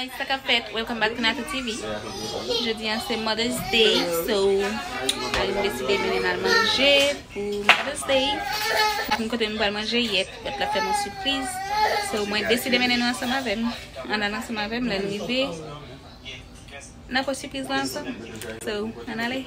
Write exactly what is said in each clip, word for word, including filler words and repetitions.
Sa k ap fèt? Welcome back to Natou T V. Jodi a se Mother's Day, so Marie m deside mennen n al manje pou Mother's Day. Pou kote nou pral manje yèt, but l ap fè m yon sipriz. So mwen deside mennen nou ansanm avè m. Ann al ansanm avè m, lè n rive n ap wè sipriz la ansanm. So ann ale.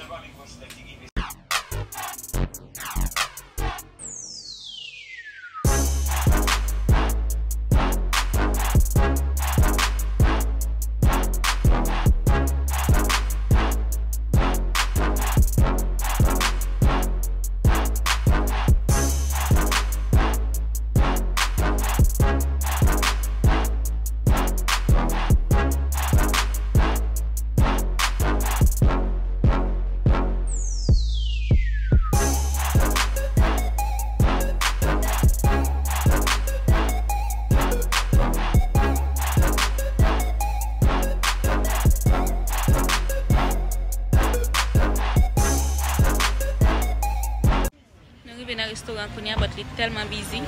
Nou rive nan restoran kounye a, but li tèlman busy.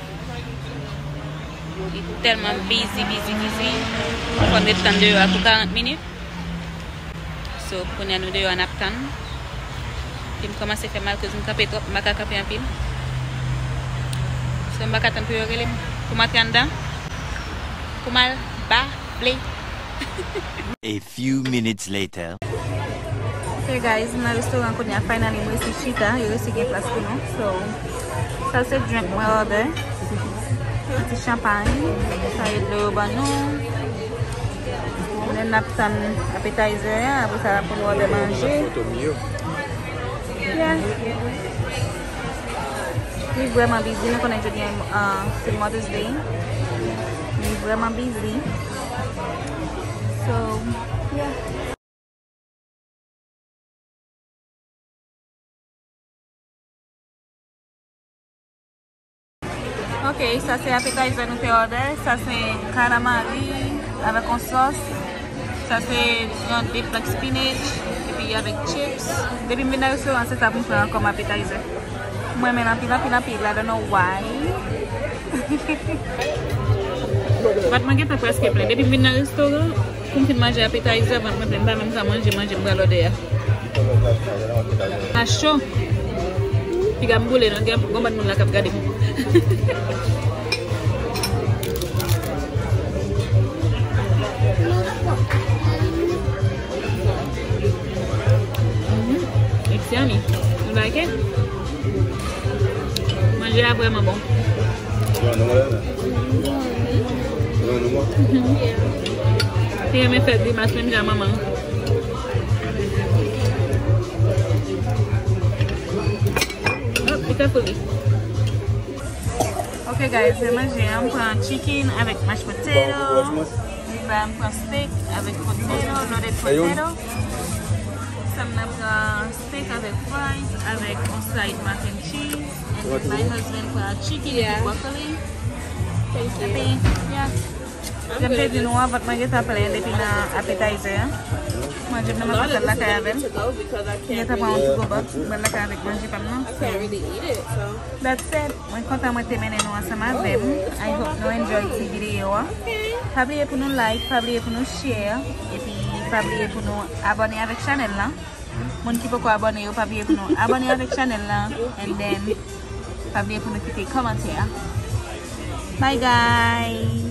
Li tèlman busy, busy, busy. Fò n ret tann deyò a pou karant minit. So, kounye a nou deyò a n ap tann. Epi m kòmanse fè mal koz m kanpe twòp, m pa ka kanpe anpil. So, m pa ka tann pou yo rele m. Pou m antre anndan. Pou m al bable. A few minutes later. Ok guys, m nan restoran kounye a, finally m resi chita, yo resi gen plas pou nou. So, sa se drink mwen order. Yon ti champagne, sa e dlo yo ban nou. Kounye a n ap tann appetizer a, apre sa pou nou order manje. Yeah. Li vrèman busy, nou konnen jodi a, uh, se Mother's Day. Li vrèman busy. So, yeah. Ok, sa se appetizer nou te order. Sa se calamari avèk yon sòs. Sa se yon de plank spinach epi avèk chips. Depi m vin nan restoran, se sa pou m pran kòm appetizer. M renmen l anpil, anpil, anpil. I don't know why. Vat mwen gentan prèske plen. Depi m vin nan restoran, pou m fin manje appetizer, vant mwen plen, m pa menm ka manje manje m pral òdè a. A cho. Piga m boule non, gen gon bann moun la k ap gade m. Mhm. It's yummy. You like it? Manje a vrèman bon. Li renmen fè grimas menm jan manman. Oh, li fè foli. Ok guys, se manje an, m pran chicken avèk mashed potato. Epi m pran steak avèk potato, loaded potato. Sa m nan pran steak avèk fries, avèk on side mac and cheese. And then my husband pran chicken epi broccoli. Epi, yeah. Jan m te di nou an, vant mwen gentan plen depi nan appetizer an. Manje m nan, mwen pral lakay avè m. Mwen gentan pran yon ti gwo bòks, mwen pral lakay avèk manje pa m nan. So, that's it. Mwen kontan mwen te mennen nou ansanm avè m. I hope nou enjoy ti videyo an. Pa bliye pou nou like, pa bliye pou nou share, epi pa bliye pou nou abòne avèk chanèl lan. Moun ki poko abòne yo, pa bliye pou nou abòne avèk chanèl lan. And then, pa bliye pou nou kite kòmantè. Bye guys!